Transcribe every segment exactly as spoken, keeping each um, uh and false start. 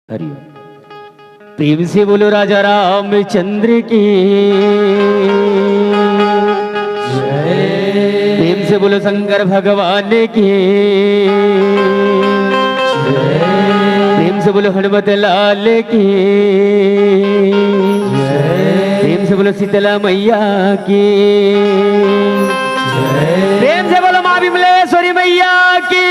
हरि ओम। प्रेम से बोलो राजा रामचंद्र की। प्रेम से बोलो शंकर भगवान की। प्रेम से बोलो हनुमत लाल की। प्रेम से बोलो शीतला मैया की। प्रेम से बोलो माँ विमलेश्वरी मैया की।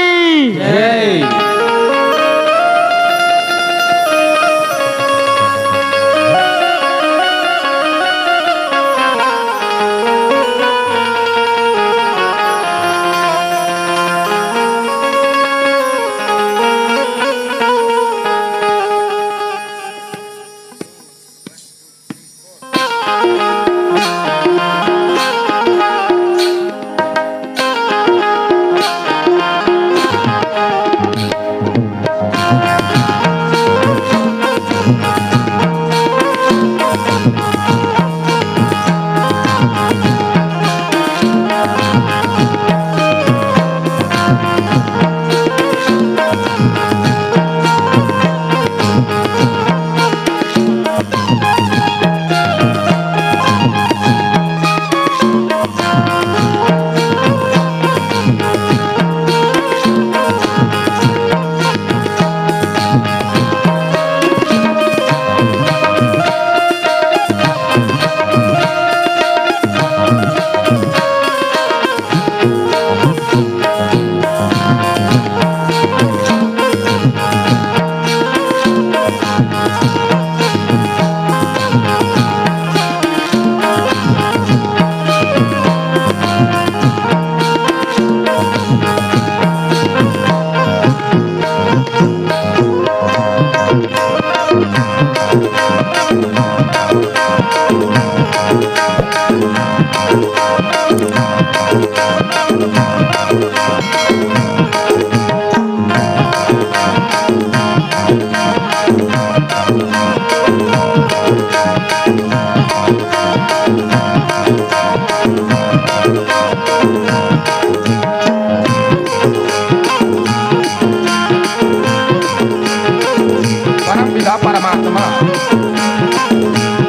परम पिता परमात्मा,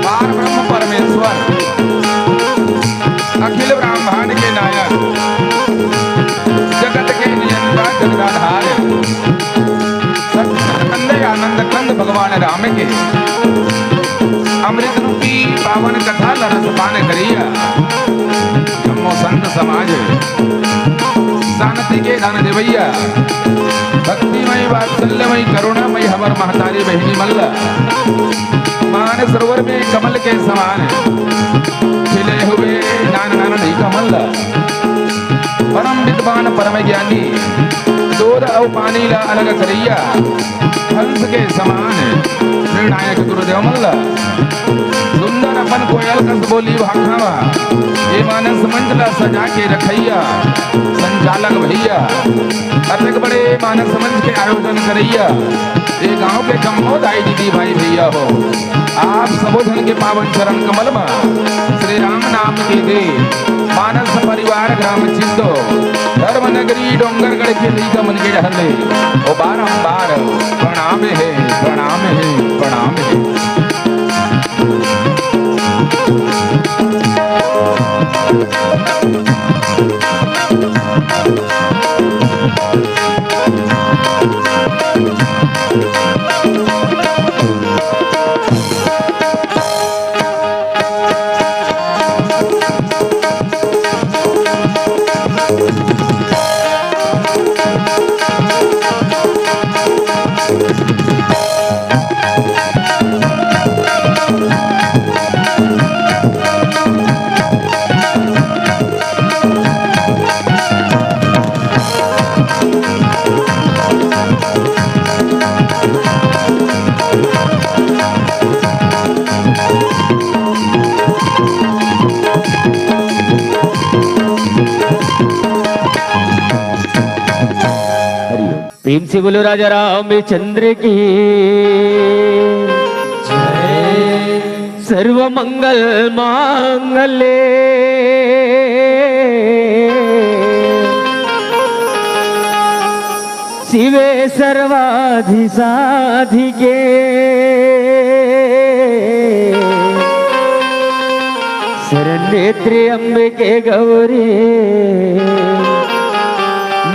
पार ब्रह्म परमेश्वर, अखिल ब्रह्मांड के नायक, जगत के नियंता जगदाधार, सच्चिदानंद आनंद कंद भगवान राम के अमृत रूपी पावन कथा ल रसपान करिया। जम्मो संत समाज शांति के दान देवैया, भक्तिमय वात्सल्यमय करुणामय हमर महतारी बहिनी मन ल मान सरोवर में कमल के समान खिले हुए नान नान कमल ल परम विद्वान परम ज्ञानी, दूध अउ पानी ला अलग करइया, हंस के समान निर्णायक गुरुदेव मन ला। सुंदर अपन कोयल कस बोली भाखा मा, ये मानस मंच ला सजा के रखइया संचालक भैया, अतेक बड़े मानस मंच के आयोजन करइया ये गांव के जम्मो दाई दीदी भाई भैया हो, आप सबो झन के पावन चरण कमल मा श्री राम नाम के दे मानस परिवार ग्राम चित्तो धर्म नगरी डोंगरगढ़ के लइका मन के डहर ले ओ बारंबार प्रणाम हे, प्रणाम हे, प्रणाम हे। प्रेम से बोलो राजा रामचंद्र की। सर्व मंगल मांगल्ये इवे सर्वाधि साधि के शरण्ये त्र्यंबके गौरी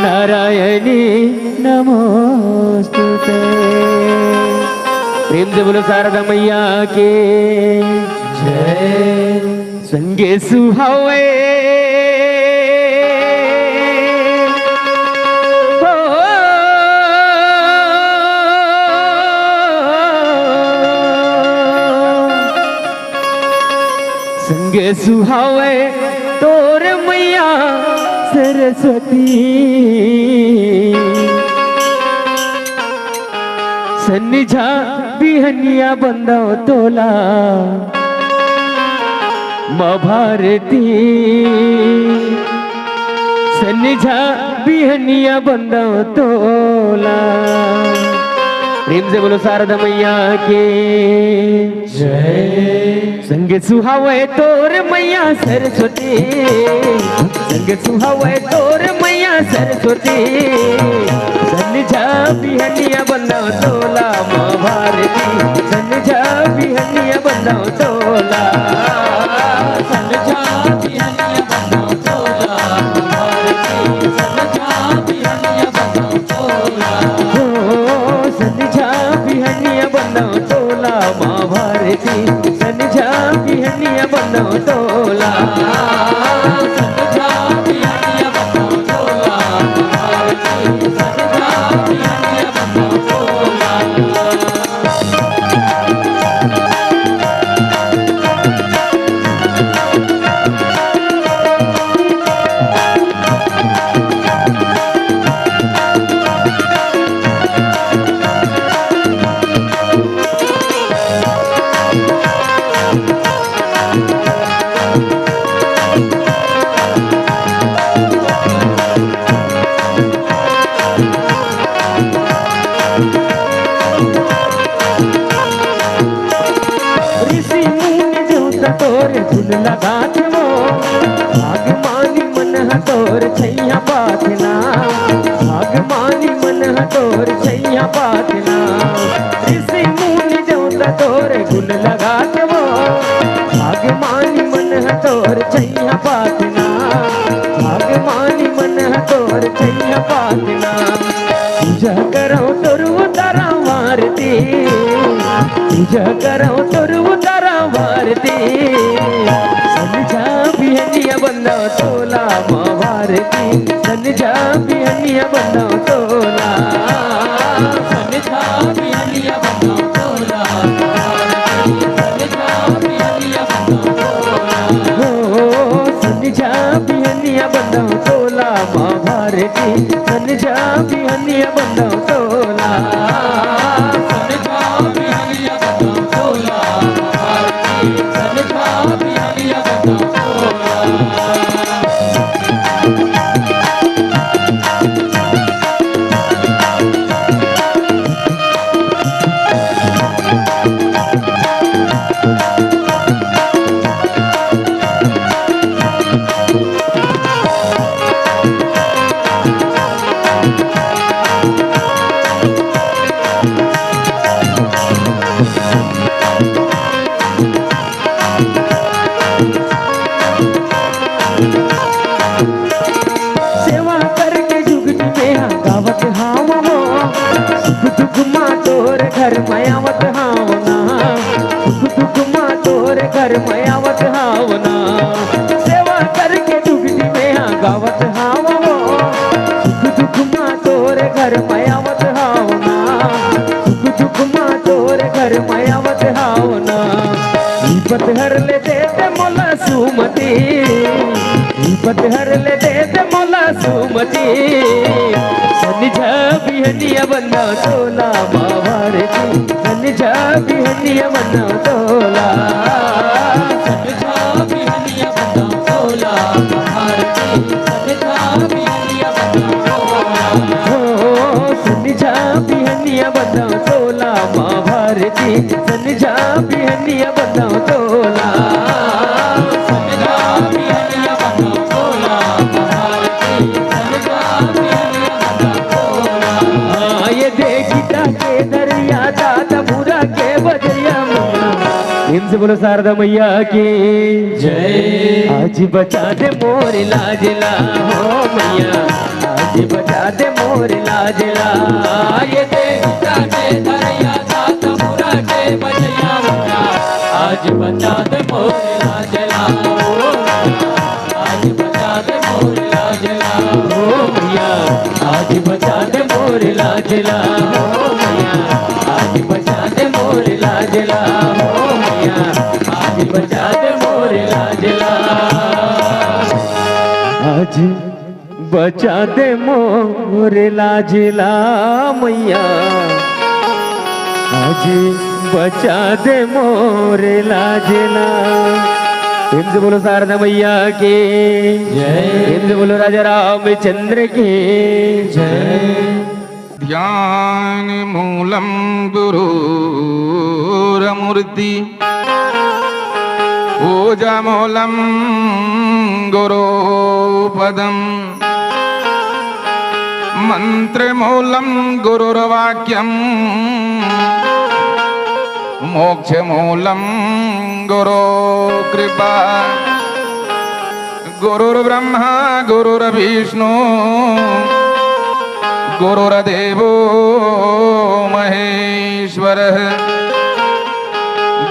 नारायणी नमोस्तुते। प्रेम से बोलो शारदा मैया के जय। संगे सुहावे हो। संगे सुहावे तोर मैया सरस्वती। संझा बिहनिया बंदव तोला माँ भारती। संझा बिहनिया बंदव तोला। प्रेम से बोलो शारदा मैया के जय। संगे सुहावे तोर मैया सरस्वती, संगे सुहावे तोर मैया सरस्वती। संझा बिहनिया बंदव तोला माँ भारती, संझा बिहनिया बंदव तोला। संझा बिहनिया बंदव तोला माँ भारती, संझा बिहनिया बंदव तोला। हो, संझा बिहनिया बंदव तोला माँ भारती, संझा बिहनिया बंदव तोला। संझा बिहनिया बंदव तोला माँ भारती, संझा बिहनिया बंदव तोला। ऋषि मुनि देवता तोर धुन लगात वो, भाग मानी मन ह तोर छैया पाथना, भाग मानी मन ह तोर छैया पाथना। ऋषि मुनि देवता तोर गुण लगात वो, भाग मानी मन ह तोर छैया पाथना, भाग मानी मन ह तोर छैया पाथना। पूजा करव तोर उतारव आरती, पूजा करव तोर उतारव आरती। संझा बिहनिया बंदव तोला माँ भारती, संझा बिहनिया बंदव तोला। संझा बिहनिया बंदव तोला माँ भारती, संझा बिहनिया बंदव तोला। हो, संझा बिहनिया बंदव तोला माँ भारती, संझा बिहनिया बंदव तोला। संझा बिहनिया बंदव तोला माँ भारती, संझा बिहनिया बंदव तोला। सेवा करके जुगती मेहा गावत हाव वो, सुख दुख मा तोर घर में आवत हाव ना, सुख दुख मा तोर घर में आवत हाव ना। सेवा करके जुगती मेहा गावत हाव वो, सुख दुख मा तोर घर में आवत हाव ना, सुख दुख मा तोर घर में आवत हाव ना। विपत हर ले दे दे मोला सुमति, विपत हर ले दे दे मोला सुमति। संझा बिहनिया बंदव तोला माँ भारती, संझा बिहनिया बंदव तोला। संझा बिहनिया बंदव तोला माँ भारती, संझा बिहनिया बंदव तोला। हो, संझा बिहनिया बंदव तोला माँ भारती, संझा बिहनिया बंदव तोला। संझा बिहनिया बंदव तोला माँ भारती, संझा बिहनिया बंदव तोला। प्रेम से बोलो शारदा मैया की जय। आज बचा दे मोर लाज ला हो मैया, आज बचा दे मोर लाज ला। ये दे उठा के धरैया सा तमुरा के बजैया मैया, आज बचा दे मोर लाज ला हो मैया। आज बचा दे मोर लाज ला हो मैया, आज बचा दे मोर लाज ला हो मैया, आज बचा दे मोर लाज ला हो मैया, आज बचा दे मोर लाज ला। आज बचा दे मोर लाज ला मैया, आज बचा दे मोर लाज ला। प्रेम से बोलो शारदा मैया की जय। प्रेम से बोलो राजा रामचंद्र की जय। ध्यान मूलं गुरोरमूर्ति, पूजा मूलं गुरोपदम, मंत्र मूलं गुरुर्वाक्यम, मोक्ष मूलं गुरो कृपा। गुरुर्ब्रह्मा गुरुर्विष्णु गुरुर्देवो महेश्वरः,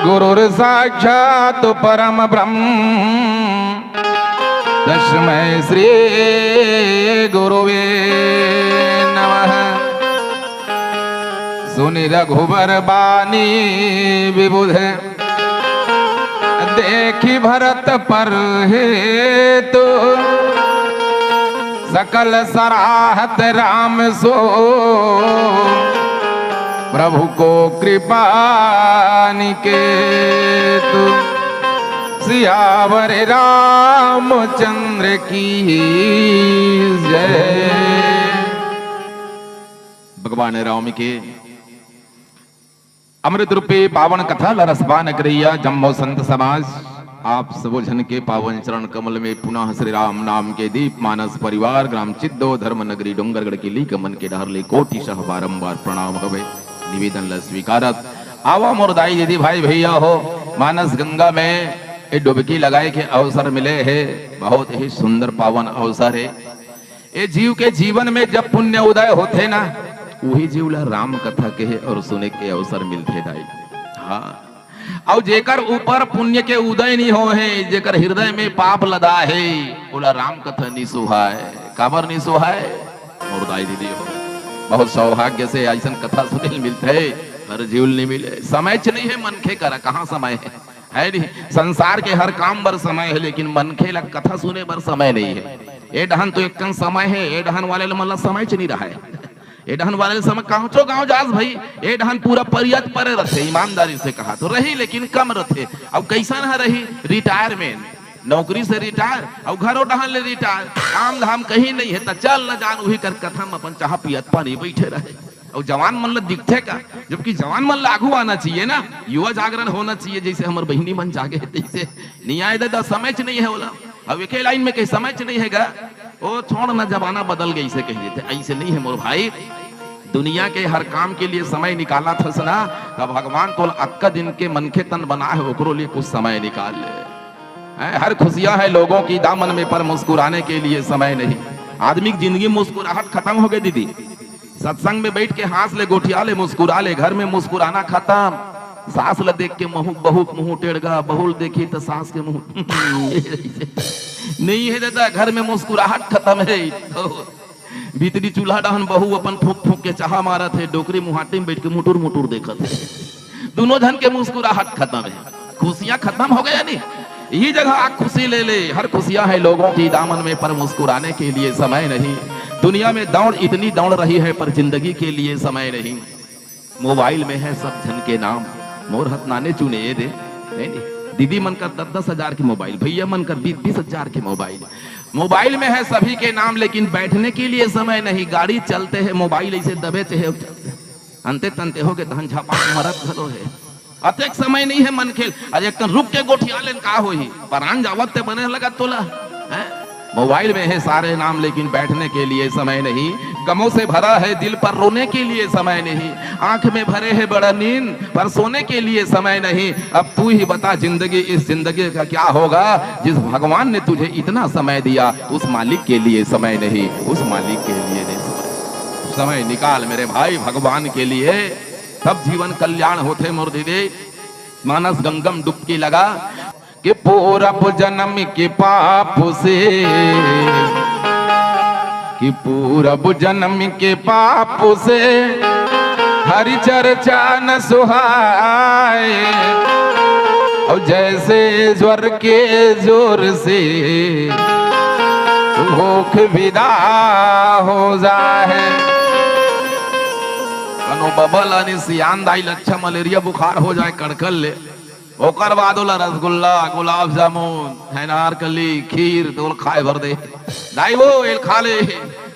गुरुर्साक्षात् परम ब्रह्म, तस्मै श्री गुरुवे नमः। सुनि रघुबर बानी विबुध, देखि भरत पर हेतु, सकल सराहत राम सो, प्रभु को कृपा निकेतु। सियावर रामचंद्र की जय। भगवान राम के अमृत रूपी पावन कथा ला रसपान करैया जम्मो संत समाज, आप सबो झन के पावन चरण कमल में पुनः श्री राम नाम के दीप। मानस परिवार, ग्राम चिद्दो, धर्म नगरी डोंगरगढ़ के लीक मन के डहर ले कोटि सह बारंबार प्रणाम हवे। निवेदन ला स्वीकारत आवा मोर दाई दीदी भाई भैया हो, मानस गंगा में ए डुबकी लगाए के अवसर मिले हे, बहुत ही सुंदर पावन अवसर हे। ए जीव के जीवन में जब पुण्य उदय होथे ना, उही जीव ला राम कथा कहे और सुने के अवसर मिलथे दाई। हाँ, अउ जेकर ऊपर पुण्य के उदय नहीं हो हे, जेकर हृदय में पाप लदा हे, ओला राम कथा नहीं सुहाय। काबर नहीं सुहाय? मोर दाई दीदी हो, बहुत सौभाग्य से अइसन कथा सुने ल मिलथे, हर जीव ल नहीं मिले। समय च नहीं हे मनखे करा, कहाँ समय हे? है नहीं, संसार के हर काम बर समय हे, लेकिन मनखे ला कथा सुने बर समय नहीं हे। ए डहन तो एक कन समय हे, ए डहन वाले ल मन ला समय च नहीं रहे। ए डहन वाले ल समय, कांचो गांव जास भाई, ए डहन पूरा परियत परे रथे, ईमानदारी से कहा तो रही, लेकिन कम रथे। अब कैसन ह रही? रिटायरमेंट, नौकरी से रिटायर, अउ घरो डहन ले रिटायर, काम धाम कहीं नहीं हे, त चल न जान उही कर कथा म अपन चाह पियत पानी बैठे रहे। अउ जवान मन ल दिखथे का? जबकि जवान मन ल आगू आना चाहिए ना, युवा जागरण होना चाहिए, जैसे हमर बहिनी मन जागे हे तैसे। नहीं आए दादा, समय च नहीं हे ओला। अब एके लाइन में कहीं समय च नहीं हे गा, ओ छोड़ ना, जमाना बदल गई से कह देथे, ऐसे नहीं हे मोर भाई। दुनिया के हर काम के लिए समय निकाला थस ना, तब भगवान तो अक्का दिन के मनखे तन बना हे, ओकरो लिए कुछ समय निकाल ले। हैं, हर खुशियां है लोगों की दामन में, पर मुस्कुराने के लिए समय नहीं। आदमी की जिंदगी मुस्कुराहट खत्म हो गई दीदी। सत्संग में बैठ के हंस ले, गोठिया ले, मुस्कुरा ले, घर में मुस्कुराना खत्म। सास ल देख के महू, बहू के मुंह टेढ़गा, बहू ल देखी त सास के मुंह नहीं हे दादा, घर में मुस्कुराहट खत्म हे। भीतरी चूल्हा डहन बहू अपन फूंक फूंक के चाहा मारत हे, डोकरी मुहाटी में बैठ के मुटुर मुटुर देखत हे। दोनों झन के मुस्कुराहट खत्म हे, खुशियां खत्म हो गया नहीं। यही जगह आप खुशी ले ले, हर खुशियां है लोगों की दामन में, पर मुस्कुराने के लिए समय नहीं। दुनिया में दौड़ इतनी दौड़ रही है, पर जिंदगी के लिए समय नहीं। मोबाइल में है सब झन के नाम, मोर हथ नाने चुने ये दे, नहीं, नहीं। दीदी मन कर दस दस हजार के मोबाइल, भैया मन कर बीस बीस हजार के मोबाइल। मोबाइल में है सभी के नाम, लेकिन बैठने के लिए समय नहीं। गाड़ी चलते है, मोबाइल ऐसे दबे चहे, अंते तंते हो के तहन झपाक मरत घलो है। अतेक समय नहीं है मनखे ल। अरे एक रुक के गोठिया लेन का होही? परान जावत ते बने लगत तोला, हैं? मोबाइल में है सारे नाम, लेकिन बैठने के लिए समय नहीं। गमों से भरा है दिल, पर रोने के लिए समय नहीं। आंख में भरे है बड़ा नींद, पर सोने के लिए समय नहीं। अब तू ही बता, जिंदगी, इस जिंदगी का क्या होगा, जिस भगवान ने तुझे इतना समय दिया, उस मालिक के लिए समय नहीं, उस मालिक के लिए नहीं समय। समय निकाल मेरे भाई भगवान के लिए, तब जीवन कल्याण होथे मोर दीदी। मानस गंगम डुबकी लगा कि पूरब जन्म के पाप से, कि पूरब जन्म के पाप से हरि चर्चा न सुहाए, और जैसे ज्वर के जोर से भूख विदा हो जाए। कनो बबल अनि सियान दाई ल अच्छा मलेरिया बुखार हो जाए, कड़कल ले, ओकर बाद ओला रसगुल्ला, गुलाब जामुन, अनारकली, खीर तोल खाए भर दे। दाई वो, एल खा ले,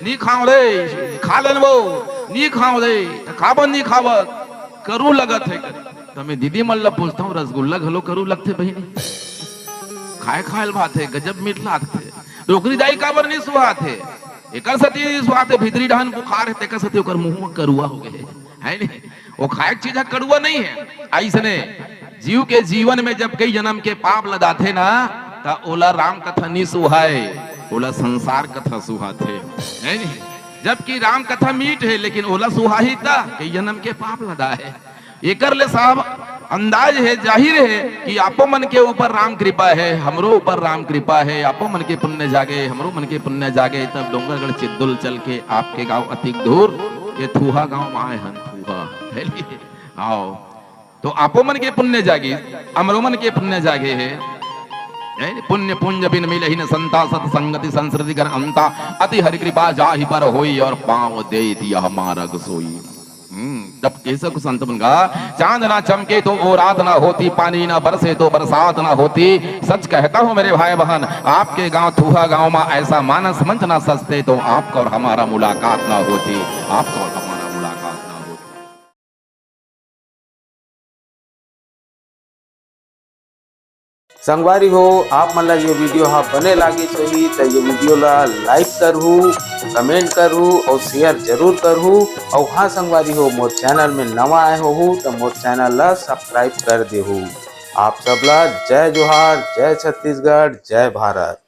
नी खाओ रे, खा लेन वो, नी खाओ रे, त खाबन नी खाबत, करू लगत हे। त मैं दीदी मन ल पूछत हूँ, रसगुल्ला घलो करू लगथे बहिनी? खाए खाए ल बात हे, गजब मीठ लागथे। डोकरी दाई काबर नी सुहात हे? एकर सेती नी सुहात हे, भीतरी डहन बुखार हे, तेकर सेती ओकर मुंह म करुआ हो गए हे, है नी? वो खाए के चीज ह कड़ुआ नहीं है। अइसने जीव के जीवन में जब कई जन्म के पाप लदाथे ना, त ओला राम कथा नी सुहाए, ओला संसार कथा सुहाथे, है नी? जबकि राम कथा मीठ है, लेकिन ओला सुहाही त कई जन्म के पाप लदा है। एकर ले साफ अंदाज है, जाहिर है कि आपो मन के ऊपर राम कृपा है, हमरो ऊपर राम कृपा है, आपो मन के पुण्य जागे, हमरो मन के पुण्य जागे, तब डोंगरगढ़ चिद्दुल चल के आपके गांव अतिक दूर, ये थूहा गांव म आए हन, थूहा, है नी? आओ। तो आपो मन के पुण्य जागे, हमरो मन के पुण्य जागे हे। है नी? पुण्य पुंज बिन मिलहि न संता, सत संगति संसृति कर अंता, अति हरि कृपा जाहि पर होई, और पाँव देत यह मारग सोई। हम्म, जब केसक संत मन का चांद ना चमके तो वो रात ना होती, पानी ना बरसे तो बरसात ना होती। सच कहता हूँ मेरे भाई बहन, आपके गांव थूहा गांव में ऐसा मानस मंच ना सजते तो आपका और हमारा मुलाकात ना होती, आपका और हमारा मुलाकात ना होती। संगवारी हो, आप मन ला ये वीडियो हा बने लागिस होही, त ये वीडियो ला like करहू, comment करहू और share जरूर करहू। और हाँ संगवारी हो, मोर channel में नवा आए होहू, त मोर channel ला subscribe कर देहू। आप सब ला जय जोहार, जय छत्तीसगढ़, जय भारत।